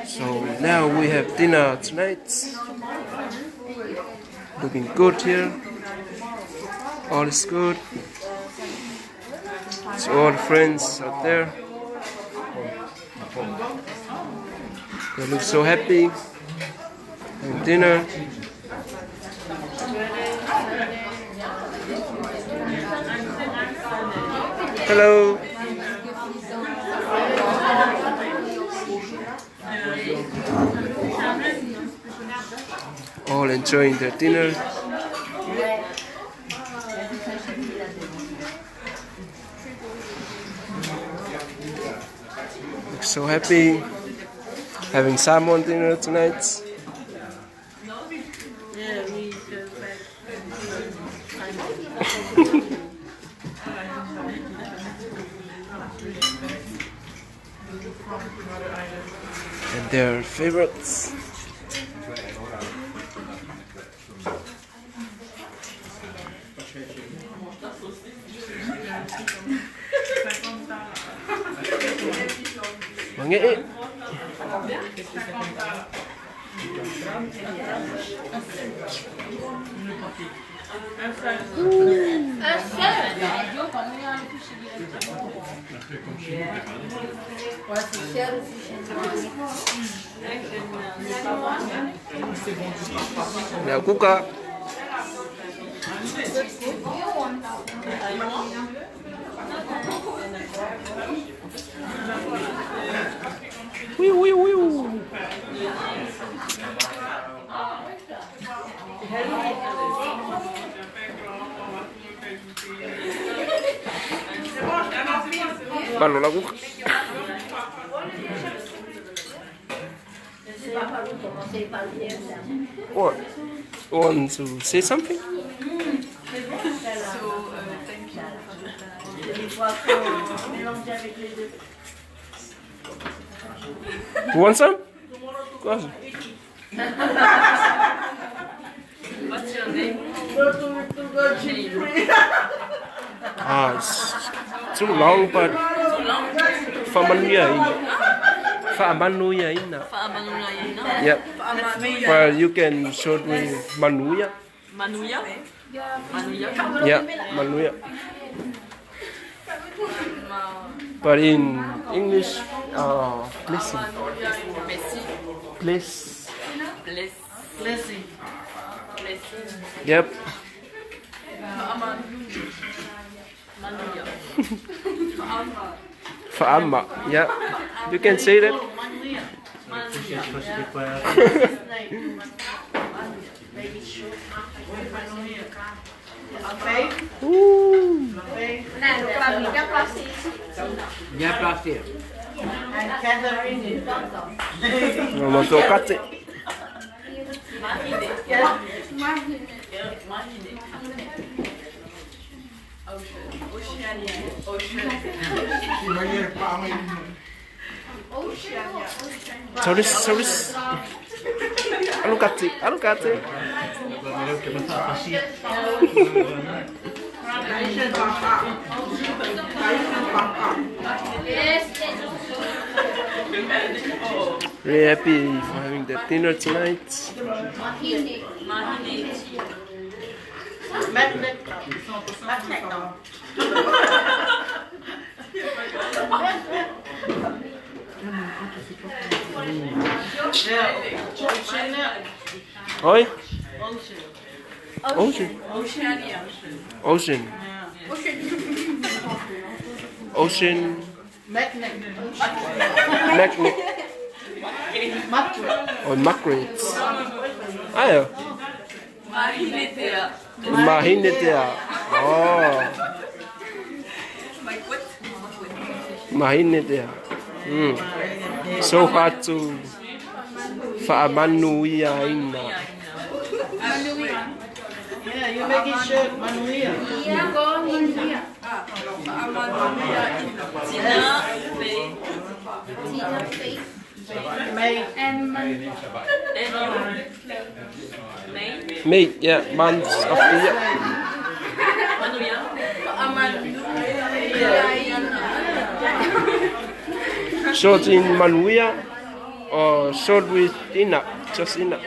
So now we have dinner tonight. Looking good here. All is good. To all friends out there. They look so happy. Having dinner. Hello. All enjoying their dinner. Look so happy having salmon dinner tonight. And their favorites. Mange. La kuka. Oui, oui, oui. Parlo la kuka. What? Want to say something? So, thank you. You want some? Go. What's your name? Ah, it's too long, but Too long? Fa'amanuia ina. Fa'amanuia ina. Yep. Well, you can short with Manuia. Manuia? Manuia? Yeah, Manuia. But in English, blessing. Bless. Bless. Blessing. Blessing. Yep. Manuia. Fa'ama. Yeah. You can say that. Ooh. Sorry, sorry. Alugate, alugate. Very happy for having the dinner tonight. Oi? Ocean. Ocean. Ocean. Magnet. Magnet. Margaret. Oh, Margaret. Ah, ja. Mahinetea. Mahinetea. Oh. Mahinetea. So hard to Fa'amanuia ina. Yeah, you make it shirt, Manuia. Tina Fey. May. M U. May. May, yeah, months of the year. Manuia. Short in Manuia or short with Ina, just Ina.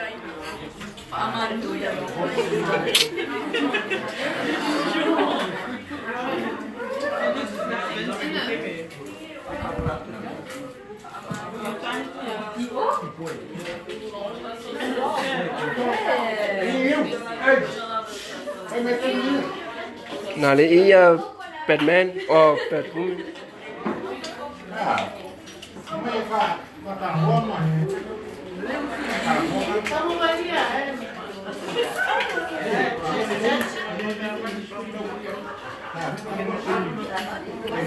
Nale ia Batman or Batwoman.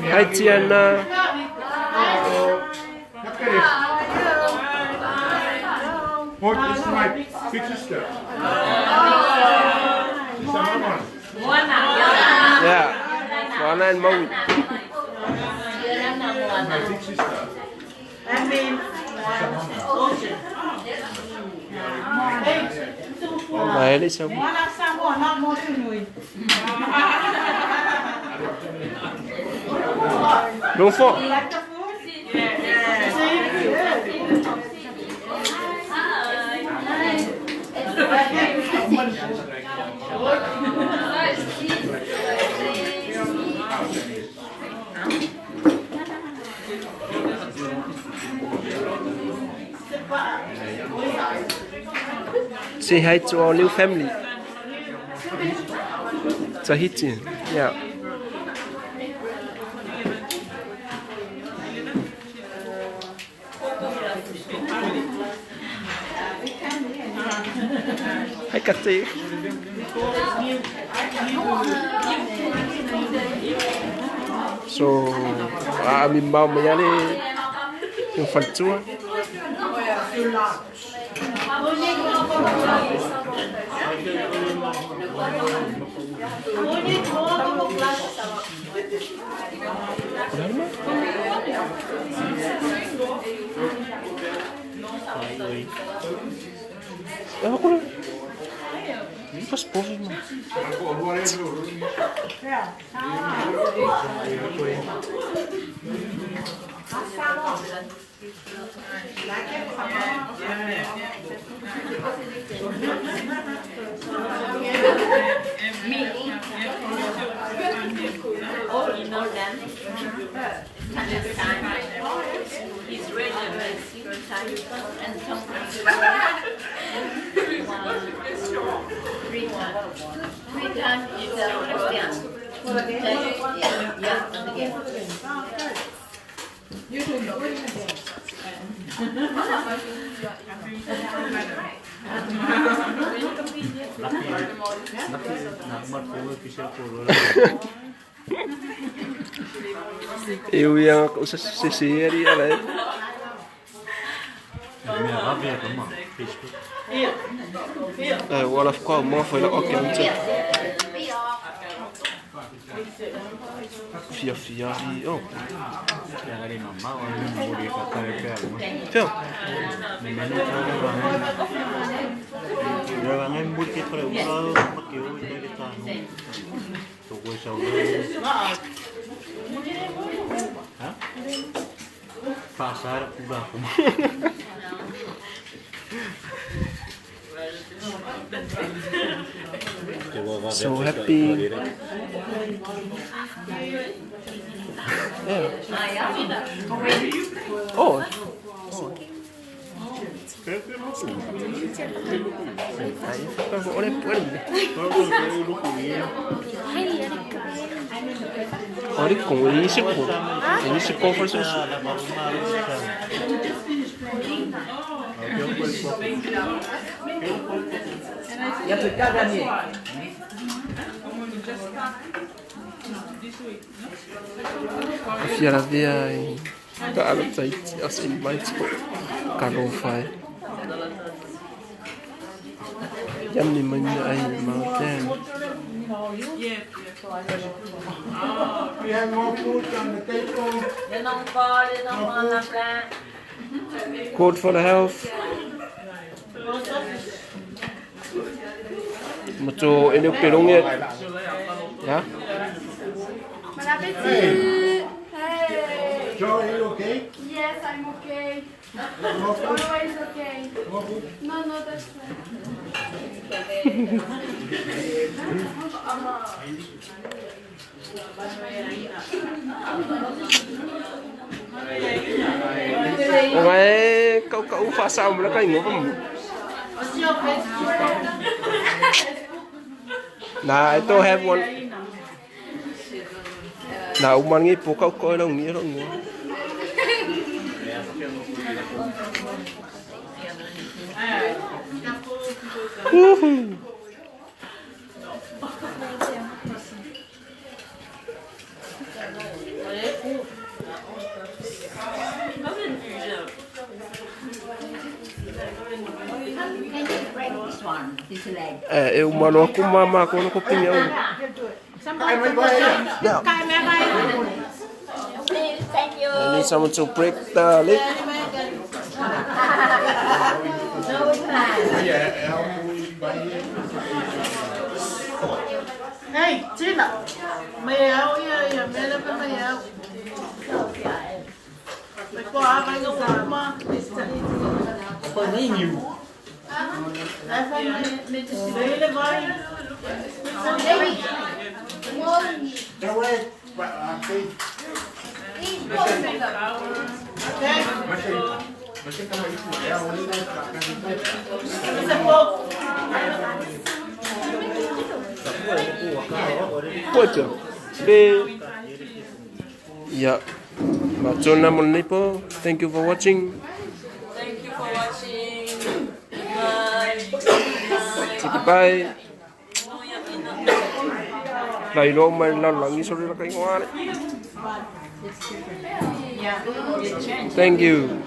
Hi Tiana. Oh, this is my big sister. She's a mama. Yeah. Moana and Maui. My big sister. I mean, ocean. Mahali sa Moana Samoa, not Motunui. L'enfant. Like the food? Yeah. See? Say hi to our new family. Tahiti. Yeah. Hej Kathy. So, ami mau mayale yung faltua. Pas boven man. All in all them. He's really and some three times is Christian. Eu ia usar CC ali, Wala kwa mo foi la okay mte. Fia fia i oh. Fia. Pasar So happy. Yeah. Oh. We have more food on the table. Good for the health. Mato ini pelongnya. Ya. Bon appétit. Hey. Joy, are you okay? Yes, I'm okay. More food? Always okay. More food? No, no, that's fine. Ngai kau kau fasa mula kai ngom. Nah, I don't have one. Nah, uman ngi po kau kau long ni long. Woohoo. Eu mano aku mama aku no kuping ya. Thank you. I need someone to break the leg. Hey, Tina. Meow, yeah, yeah, meow, meow. Yeah. Thank you for watching. Thank you for watching. Bye. Goodbye. Thank you.